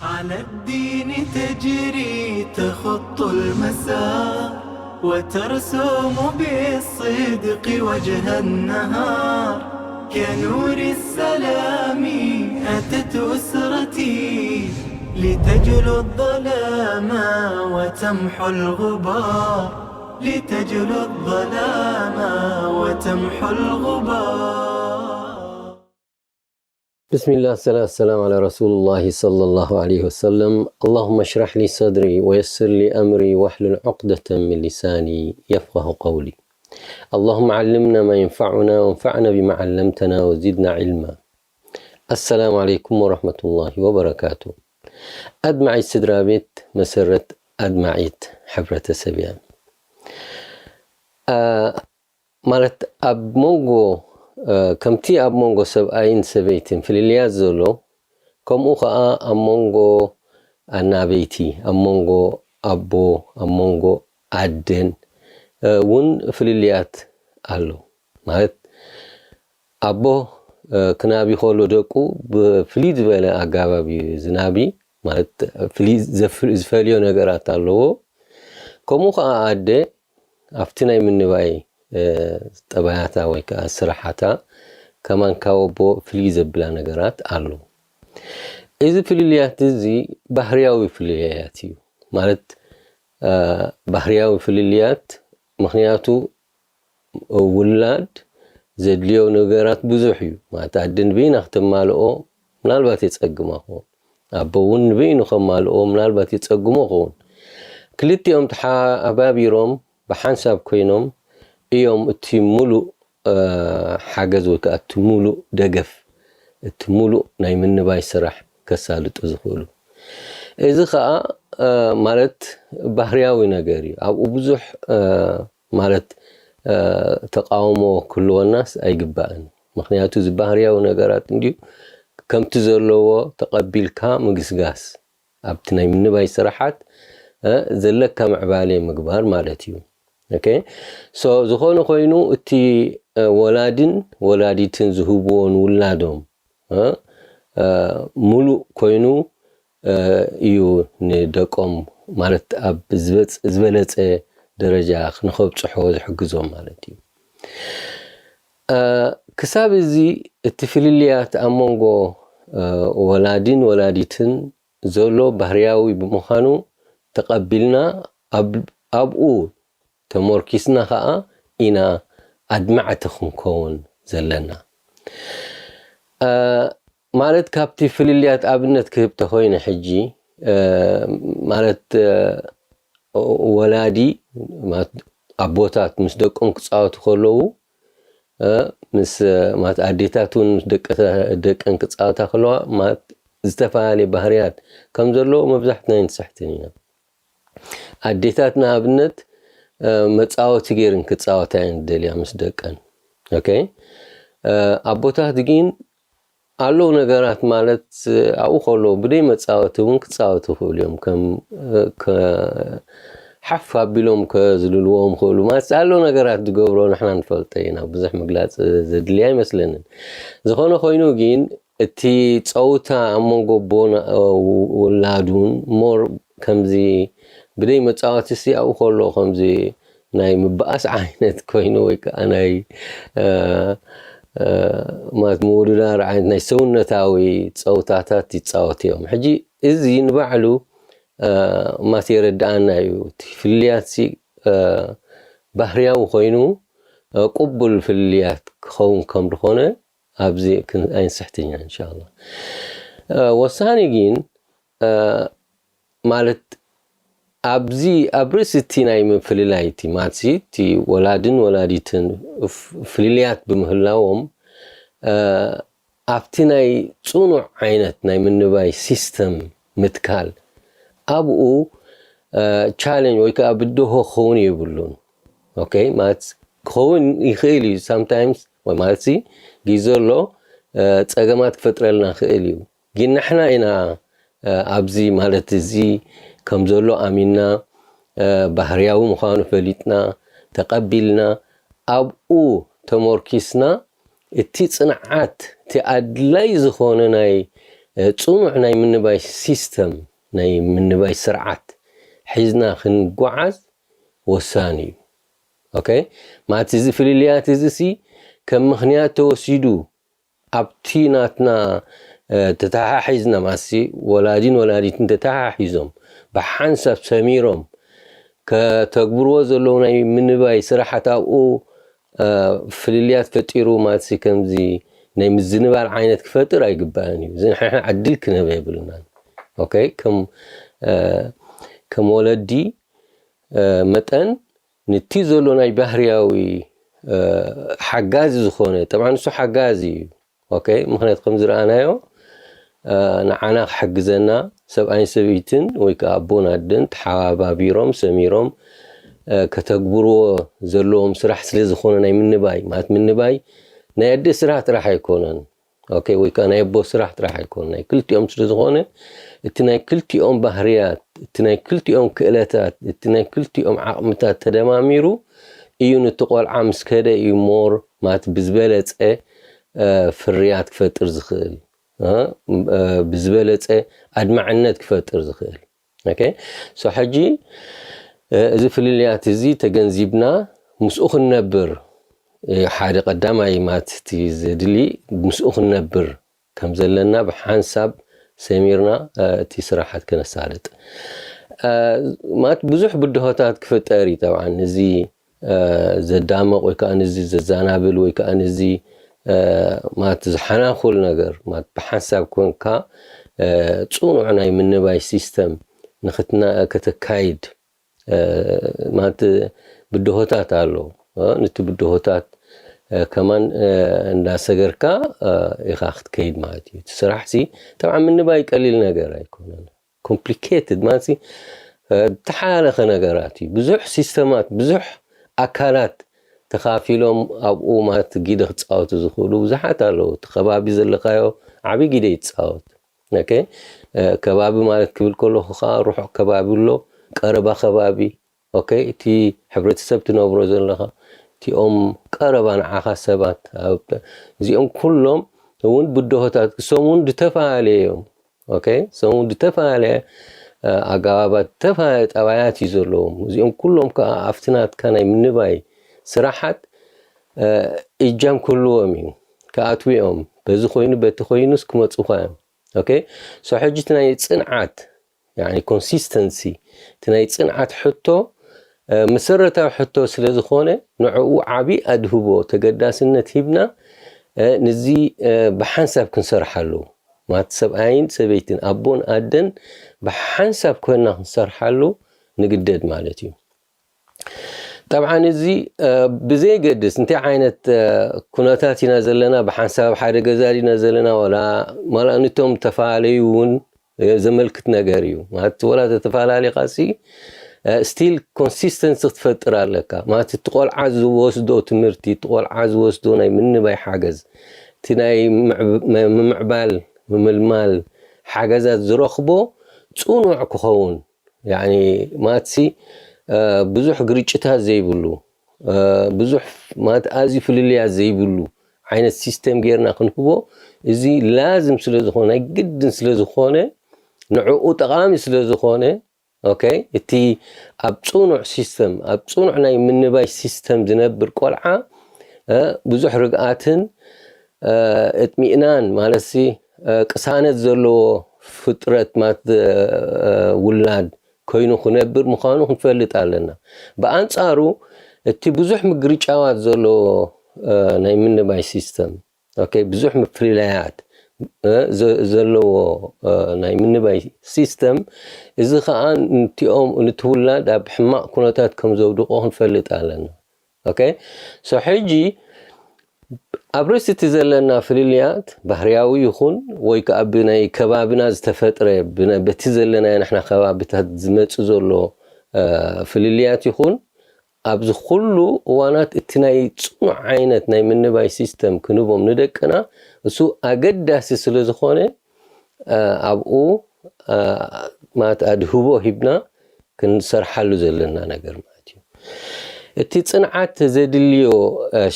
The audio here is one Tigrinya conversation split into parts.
على الدين تجري تخط المسار، وترسم بالصدق وجه النهار. كنور السلام أتت أسرتي، لتجلو الظلام وتمحو الغبار، لتجلو الظلام وتمحو الغبار. بسم الله، الصلاة والسلام على رسول الله صلى الله عليه وسلم. اللهم اشرح لي صدري ويسر لي أمري واحلل عقدة من لساني يفقه قولي. اللهم علمنا ما ينفعنا وانفعنا بما علمتنا وزدنا علما. السلام عليكم ورحمة الله وبركاته. ኣድማዒት ስድራ ቤት መሰረት ኣድማዒት ሕብረተሰብ እያ። ኣ፣ ማለት ኣብ መንጎ፣ እ፣ ከምቲ ኣብ መንጎ ሰብኣይን ሰበይትን ፍልልያት ዘሎ፣ ከምኡ ኸኣ ኣብ መንጎ ኣናበይቲ፣ ኣብ መንጎ ኣቦ፣ ኣብ መንጎ ኣደን፣ እ፣ እውን ፍልልያት ኣሎ። ማለት ኣቦ፣ እ፣ ክናቢ ከሎ ደቁ ብፍልይ ዝበለ ኣጋባብ እዩ ዝናቢ። ማለት ፍልይ ዘፍ-፣ ዝፈልዮ ነገራት ኣለዎ። ከምኡ ኸኣ ኣደ ኣብቲ ናይ ምንባይ፣ እ፣ ጠባያታ ወይ ከኣ ስራሓታ ከማን ካብ ኣቦ ፍልይ ዘብላ ነገራት ኣሎ። እዚ ፍልልያት እዚ ባህርያዊ ፍልልያት እዩ። ማለት፣ እ፣ ባህርያዊ ፍልልያት፣ ምኽንያቱ ውላድ ዘድልዮ ነገራት ብዙሕ እዩ። ማለት ኣደ ንበይና ክተማልኦ ምናልባት የጸግማ ኸውን። ኣቦ እውን ንበይኑ ከማልኦ ምናልባት የጸግሞ ኸውን። ክልቲኦም ተሓባቢሮም ብሓንሳብ ኮይኖም እዮም እቲ ሙሉእ፣ እ፣ ሓገዝ ወይ ከኣ እቲ ሙሉእ ደገፍ፣ እቲ ሙሉእ ናይ ምንባይ ስራሕ ከሳልጡ ዝኽእሉ። እዚ ኸኣ፣ እ፣ ማለት ባህርያዊ ነገር እዩ። ኣብኡ ብዙሕ፣ እ፣ ማለት፣ እ፣ ተቃውሞ ክህልወናስ ኣይግባእን። ምኽንያቱ እዚ ባህርያዊ ነገራት እንድዩ ከምቲ ዘለዎ ተቐቢልካ ምግስጋስ፣ ኣብቲ ናይ ምንባይ ስራሓት፣ እ፣ ዘለካ ምዕባለ ምግባር ማለት እዩ። ኦኬ? ሶ፣ ዝኾነ ኮይኑ እቲ፣ እ፣ ወላድን ወላዲትን ዝህብዎ ንውላዶም፣ እ፣ እ፣ ሙሉእ ኮይኑ፣ እ፣ እዩ ንደቆም፣ ማለት ኣብ ዝበጽ-፣ ዝበለጸ ደረጃ ንኸብጽሖ ዝሕግዞም ማለት እዩ። እ፣ ክሳብ እዚ እቲ ፍልልያት ኣብ መንጎ፣ እ፣ ወላድን ወላዲትን ዘሎ ባህርያዊ ብምዃኑ ተቐቢልና ኣብ-፣ ኣብኡ ተመርኪስና ኸኣ ኢና ኣድማዕቲ ክንከውን ዘለና። እ፣ ማለት ካብቲ ፍልልያት ኣብነት ክህብ ተኾይነ ሕጂ፣ እ፣ ማለት፣ እ፣ ወላዲ፣ ማለት ኣቦታት ምስ ደቆም ክጻወቱ ከለዉ፣ እ፣ ምስ፣ እ፣ ማለት ኣዴታት እውን ምስ ደቀ-፣ ደቀን ክጻወታ ከለዋ፣ ማለት ዝተፈላለየ ባህርያት ከም ዘለዎ መብዛሕትና ኣይንስሕትን ኢና። ኣዴታት ንኣብነት፣ እ፣ መጻወቲ ገይረን ክጻወታ እየን ዝደልያ ምስ ደቀን። ኦኬ? እ፣ ኣቦታት ግን ኣለዉ ነገራት ማለት ኣብኡ ከለዉ ብደይ መጻወቲ እውን ክጻወቱ ይኽእሉ እዮም። ከም፣ እ፣ ከ-፣ ሓፍ ኣቢሎም ከዝልልዎም ይኽእሉ። ማለት ኣለዉ ነገራት ዝገብሮ ንሕና ንፈልጦ ኢና። ብዙሕ ምግላጽ ዘድልይ ኣይመስለንን። ዝኾነ ኮይኑ ግን እቲ ጸውታ ኣብ መንጎ ኣቦን፣ እ፣ ውላዱን ሞር ከምዚ ብደይ መጻወቲ ሲ ኣብኡ ከሎ ከምዚ ናይ ምብኣስ ዓይነት ኮይኑ ወይ ከኣ ናይ፣ እ፣ እ፣ ማለት ምውድዳር ዓይነት ናይ ሰውነታዊ ጸውታታት ይጻወቱ እዮም። ሕጂ እዚ ንባዕሉ፣ እ፣ ማለት የረድኣና እዩ። እቲ ፍልልያት ሲ፣ እ፣ ባህርያዊ ኮይኑ፣ እ፣ ቅቡል ፍልልያት ክኸውን ከም ዝኾነ ኣብዚ ክን-፣ ኣይንስሕትን ኢና ኢንሻላህ። እ፣ ወሳኒ ግን፣ እ፣ ማለት ኣብዚ ኣብ ርእሲ እቲ ናይ ምፍልላይ እቲ ማለት ሲ እቲ ወላድን ወላዲትን ፍ-፣ ፍልልያት ብምህላዎም፣ እ፣ ኣብቲ ናይ ጽኑዕ ዓይነት ናይ ምንባይ ሲስተም ምትካል ኣብኡ፣ እ፣ ቻለንጅ ወይ ከኣ ብድሆ ክኸውን የብሉን። ኦኬ፣ ማለት ክኸውን ይኽእል እዩ። ሳምታይምስ ወይ ማለት ሲ ግዜ ኣሎ፣ እ፣ ጸገማት ክፈጥረልና ክእል እዩ። ግን ንሕና ኢና፣ እ፣ ኣብዚ ማለት እዚ ከም ዘሎ ኣሚንና፣ እ፣ ባህርያዊ ምዃኑ ፈሊጥና፣ ተቐቢልና፣ ኣብኡ ተመርኪስና፣ እቲ ጽንዓት፣ እቲ ኣድላይ ዝኾነ ናይ፣ ጽኑዕ ናይ ምንባይ ሲስተም፣ ናይ ምንባይ ስርዓት ሒዝና ክንጓዓዝ ወሳኒ እዩ። ኦኬ፣ ማለት እዚ ፍልልያት እዚ ሲ ከም ምኽንያት ተወሲዱ ኣብቲ ናትና ተተሓሒዝና፣ ማሲ ወላዲን ወላዲትን ተተሓሒዞም ብሓንሳብ ሰሚሮም ከተግብርዎ ዘለዉ ናይ ምንባይ ስራሓት ኣብኡ ፍልልያት ፈጢሩ፣ ማሲ ከምዚ ናይ ምዝንባል ዓይነት ክፈጥር ኣይግባእን እዩ። እዚ ንሕና ዕድል ክንህብ የብልናን። ኦኬ፣ ከም ከም ወለዲ መጠን ንቲ ዘሎ ናይ ባህርያዊ ሓጋዚ ዝኾነ፣ ጠብዓ ንሱ ሓጋዚ እዩ። ኦኬ፣ ምኽንያቱ ከም ዝረኣናዮ ንዓና ክሕግዘና፣ ሰብኣይን ሰበይትን ወይ ከዓ ኣቦን ኣደን ተሓባቢሮም ሰሚሮም ከተግብርዎ ዘለዎም ስራሕ ስለ ዝኾነ፣ ናይ ምንባይ ማለት ምንባይ ናይ ኣደ ስራሕ ጥራሕ ኣይኮነን። ኦኬ፣ ወይ ከዓ ናይ ኣቦ ስራሕ ጥራሕ ኣይኮነ፣ ናይ ክልቲኦም ስለ ዝኾነ፣ እቲ ናይ ክልቲኦም ባህርያት፣ እቲ ናይ ክልቲኦም ክእለታት፣ እቲ ናይ ክልቲኦም ዓቕምታት ተደማሚሩ እዩ ነቲ ቆልዓ ምስ ከደ እዩ ሞር ማለት ብዝበለፀ ፍርያት ክፈጥር ዝኽእል፣ ብዝበለፀ ኣድማዕነት ክፈጥር ዝኽእል። ኦኬ፣ ሶ ሕጂ እዚ ፍልልያት እዚ ተገንዚብና ምስኡ ክንነብር ሓደ ቀዳማይ ማለት እቲ ዘድሊ ምስኡ ክንነብር ከም ዘለና ብሓንሳብ ሰሚርና እቲ ስራሓት ከነሳልጥ ማለት ብዙሕ ብድሆታት ክፍጠር እዩ። ጠብዓን እዚ ዘዳምቕ ወይ ከዓ ንዚ ዘዛናብል ወይ ከዓ ንዚ ማለት ዝሓናኹል ነገር ማለት ብሓንሳብ ኮንካ ፅኑዕ ናይ ምንባይ ሲስተም ንክትና ከተካይድ ማለት ብድሆታት ኣሎ። ነቲ ብድሆታት ከማን እንዳሰገርካ ኢኻ ክትከይድ ማለት እዩ። እቲ ስራሕ ሲ ጠብዓ ምንባይ ቀሊል ነገር ኣይኮነን። ኮምፕሊኬትድ ማለት ዝተሓላለኸ ነገራት እዩ። ብዙሕ ሲስተማት፣ ብዙሕ ኣካላት ተኻፊሎም ኣብኡ ማለት ግደ ክፃወቱ ዝኽእሉ ብዙሓት ኣለዉ። እቲ ከባቢ ዘለካዮ ዓብዪ ግደ ይፃወት። ኦኬ፣ ከባቢ ማለት ክብል ከለኹ ከዓ ርሑቕ ከባቢ ኣሎ፣ ቀረባ ከባቢ፣ ኦኬ፣ እቲ ሕብረተሰብ ትነብሮ ዘለኻ፣ እቲኦም ቀረባ ንዓኻ ሰባት፣ እዚኦም ኩሎም እውን ብድሆታት ክሶም እውን ዝተፈላለዩ እዮም። ኦኬ፣ ሰሙ ዝተፈላለየ ኣገባባት ዝተፈላለየ ጠባያት እዩ ዘለዎም። እዚኦም ኩሎም ከዓ ኣብቲ ናትካ ናይ ምንባይ ስራሓት እጃም ክህልዎም እዩ። ክኣትውኦም በዚ ኮይኑ በቲ ኮይኑስ ክመፁኻ እዮም። ኦኬ፣ ሶ ሕጂ እቲ ናይ ፅንዓት ኮንሲስተንሲ እቲ ናይ ፅንዓት ሕቶ መሰረታዊ ሕቶ ስለ ዝኾነ ንዕኡ ዓብዪ ኣድህቦ ተገዳስነት ሂብና ንዚ ብሓንሳብ ክንሰርሓሉ ማለት ሰብኣይን ሰበይትን ኣቦን ኣደን ብሓንሳብ ኮይና ክንሰርሓሉ ንግደድ ማለት እዩ። ጠብዓን እዚ ብዘይገድስ እንታይ ዓይነት ኩነታት ኢና ዘለና፣ ብሓንሳብ ሓደ ገዛ ዲና ዘለና ዋላ ማላ ንቶም ተፈላለዩ እውን ዘመልክት ነገር እዩ ማለት ወላ ተተፈላለኻ ሲ ስቲል ኮንሲስተንሲ ክትፈጥር ኣለካ ማለት እቲ ቆልዓ ዝወስዶ ትምህርቲ እቲ ቆልዓ ዝወስዶ ናይ ምንባይ ሓገዝ እቲ ናይ ምምዕባል ምምልማል ሓገዛት ዝረኽቦ ፅኑዕ ክኸውን ማትሲ ብዙሕ ግርጭታት ዘይብሉ ብዙሕ ማለት ኣዝዩ ፍልልያት ዘይብሉ ዓይነት ሲስተም ጌርና ክንህቦ እዚ ላዝም ስለ ዝኾነ ናይ ግድን ስለ ዝኾነ ንዕኡ ጠቓሚ ስለ ዝኾነ ኦኬ እቲ ኣብ ጽኑዕ ሲስተም ኣብ ጽኑዕ ናይ ምንባይ ሲስተም ዝነብር ቆልዓ ብዙሕ ርግኣትን እጥሚእናን ማለትሲ ቅሳነት ዘለዎ ፍጥረት ማለት ውላድ ኮይኑ ክነብር ምዃኑ ክንፈልጥ ኣለና። ብኣንጻሩ እቲ ብዙሕ ምግርጫዋት ዘለዎ ናይ ምንባይ ሲስተም ኦኬ ብዙሕ ምፍልላያት ዘለዎ ናይ ምንባይ ሲስተም እዚ ከዓ ንቲኦም ንትውላድ ኣብ ሕማቕ ኩነታት ከም ዘውድቆ ክንፈልጥ ኣለና። ኦኬ ሶ ሕጂ ኣብ ርእሲ እቲ ዘለና ፍልልያት ባህርያዊ ይኹን ወይ ከዓ ብናይ ከባብና ዝተፈጥረ በቲ ዘለናዮ ንሕና ከባብታት ዝመፅእ ዘሎ ፍልልያት ይኹን ኣብዚ ኩሉ እዋናት እቲ ናይ ፅኑዕ ዓይነት ናይ ምንባይ ሲስተም ክንቦም ንደቅና እሱ ኣገዳሲ ስለ ዝኾነ ኣብኡ ማለት ኣድህቦ ሂብና ክንሰርሓሉ ዘለና ነገር ማለት እዩ። እቲ ፅንዓት ዘድልዮ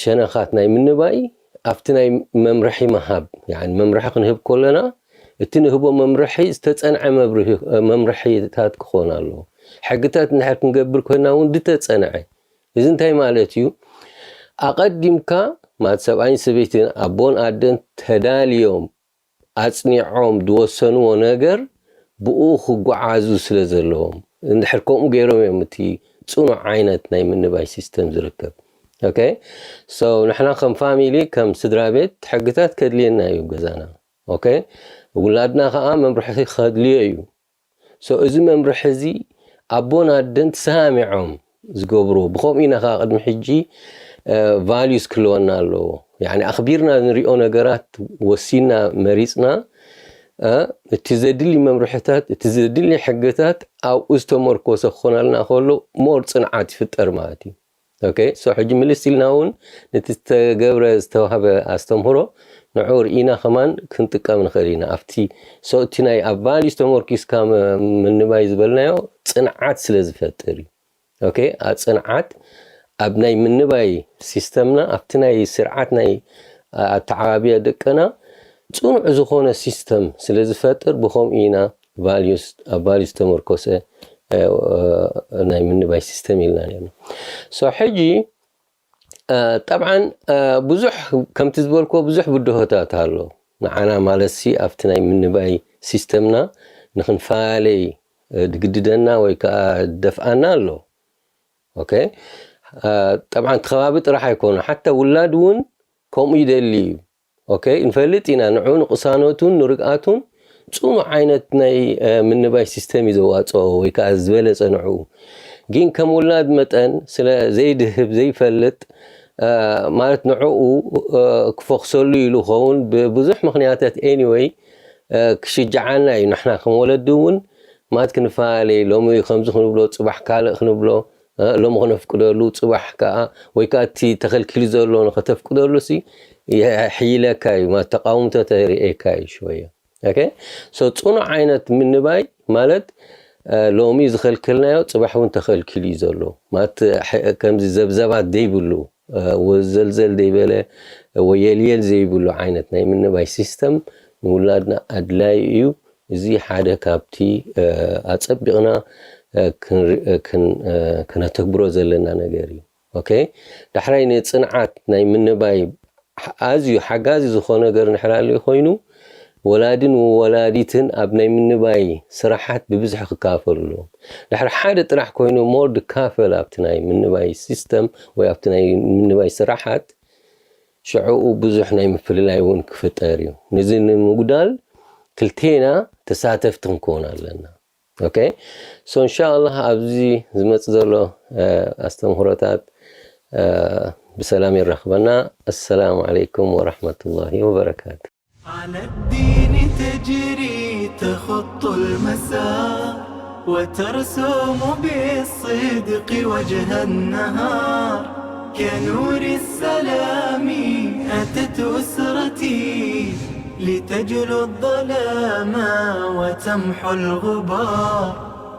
ሸነኻት ናይ ምንባይ ኣብቲ ናይ መምርሒ ምሃብ መምርሒ ክንህብ ከለና እቲ ንህቦ መምርሒ ዝተጸንዐ መምርሒ መምርሒታት ክኾን ኣለዎ። ሕግታት እንድሕር ክንገብር ኮይና እውን ዝተጸንዐ። እዚ እንታይ ማለት እዩ? ኣቐዲምካ ማለት ሰብኣይን ሰበይትን ኣቦን ኣደን ተዳልዮም ኣጽኒዖም ዝወሰንዎ ነገር ብኡ ክጓዓዙ ስለ ዘለዎም፣ እንድሕር ከምኡ ገይሮም እዮም እቲ ጽኑዕ ዓይነት ናይ ምንባይ ሲስተም ዝርከብ። ኦኬ። So ንሕና ከም ፋሚሊ፣ ከም ስድራ ቤት፣ ሕግታት ከድልየና እዩ ገዛና። ኦኬ። ውላድና ከዓ መምርሒ ከድልዮ እዩ። So እዚ መምርሒ እዚ ኣቦን ኣደን ተሰማሚዖም ዝገብርዎ፣ ብኸምኡ ኢና ከዓ ቅድሚ ሕጂ ቫልዩስ ክህልወና ኣለዎ። ያኒ ኣኽቢርና ንሪኦ ነገራት ወሲና መሪፅና፣ እ፣ እቲ ዘድሊ መምርሕታት፣ እቲ ዘድሊ ሕግታት ኣብኡ ዝተመርኮሰ ክኾነልና ከሎ ሞር ፅንዓት ይፍጠር ማለት እዩ። ኦኬ። So ሕጂ ምልስ ኢልና እውን ነቲ ዝተገብረ ዝተዋህበ ኣስተምህሮ ንዑ ርኢና ከማን ክንጥቀም ንኽእል ኢና። ኣብቲ፣ so እቲ ናይ ኣብ ቫልዩስ ተመርኪስካ ም- ምንባይ ዝበልናዮ ፅንዓት ስለ ዝፈጥር እዩ። ኦኬ። ኣብ ፅንዓት ኣብ ናይ ምንባይ ሲስተምና፣ ኣብቲ ናይ ስርዓት ናይ ኣተዓባብያ ደቅና ፅኑዕ ዝኾነ ሲስተም ስለ ዝፈጥር፣ ብኸምኡ ኢና ቫልዩስ ኣብ ቫልዩስ ተመርኮሰ እ፣ ናይ ምንባይ ሲስተም ኢልና ነርና። So ሕጂ እ፣ ጠብዓን እ፣ ብዙሕ ከምቲ ዝበልክዎ ብዙሕ ብድሆታት ኣሎ። ንዓና ማለትሲ ኣብቲ ናይ ምንባይ ሲስተምና ንክንፈላለይ እ፣ ድግድደና ወይ ከዓ ደፍኣና ኣሎ። ኦኬ። እ፣ ጠብዓን እቲ ከባቢ ጥራሕ ኣይኮነ፣ ሓታ ውላድ እውን ከምኡ ይደሊ እዩ። ኦኬ። ንፈልጥ ኢና ንዑ ንቅሳነቱን ንርግኣቱን ጽኑዕ ዓይነት ናይ እ፣ ምንባይ ሲስተም እዩ ዘዋፅኦ ወይ ከዓ ዝበለፀ ንዑ። ግን ከም ውላድ መጠን ስለ ዘይድህብ ዘይፈልጥ እ፣ ማለት ንዕኡ እ፣ ክፈኽሰሉ ኢሉ ኸውን ብብዙሕ ምክንያታት anyway እ፣ ክሽጃዓና እዩ። ንሕና ከም ወለዲ እውን ማለት ክንፈላለይ ሎሚ ከምዚ ክንብሎ ፅባሕ ካልእ ክንብሎ እ፣ ሎሚ ክነፍቅደሉ ጽባሕ ከኣ ወይ ከኣ እቲ ተኸልኪሉ ዘሎ ንኸተፍቅደሉ ሲ የሕይለካ እዩ ማለት ተቃውምቶ ተርእየካ እዩ ሽወየ። ኦኬ። So ጽኑዕ ዓይነት ምንባይ ማለት እ፣ ሎሚ ዝኸልከልናዮ ጽባሕ እውን ተኸልኪሉ እዩ ዘሎ ማለት ሕ- ከምዚ ዘብዘባት ዘይብሉ እ፣ ወዘልዘል ዘይበለ ወየልየል ዘይብሉ ዓይነት ናይ ምንባይ ሲስተም ንውላድና ኣድላይ እዩ። እዚ ሓደ ካብቲ እ፣ ኣጸቢቕና እ፣ ክንሪ- እ፣ ክን- እ፣ ክነተግብሮ ዘለና ነገር እዩ። ኦኬ። ዳሕራይ ንጽንዓት ናይ ምንባይ ኣዝዩ ሓጋዚ ዝኾነ ነገር እንድሕር ኣልዩ ኮይኑ ወላድን ወላዲትን ኣብ ናይ ምንባይ ስራሓት ብብዝሒ ክካፈሉ ኣለዎም። ድሕሪ ሓደ ጥራሕ ኮይኑ ሞር ድካፈል ኣብቲ ናይ ምንባይ ሲስተም ወይ ኣብቲ ናይ ምንባይ ስራሓት ሽዕኡ ብዙሕ ናይ ምፍልላይ እውን ክፍጠር እዩ። ነዚ ንምጉዳል ክልቴና ተሳተፍቲ ክንከውን ኣለና። ኦኬ። So እንሻ ኣላህ ኣብዚ ዝመጽእ ዘሎ ኣስተምህሮታት ብሰላም የራኽበና። ኣሰላሙ ዓለይኩም ወራህመቱላሂ ወበረካቱ። على الدين تجري تخط المسار وترسم بالصدق وجه النهار كنور السلام أتت أسرتي لتجلو الظلام وتمحو الغبار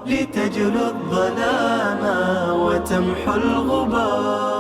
لتجلو الظلام وتمحو الغبار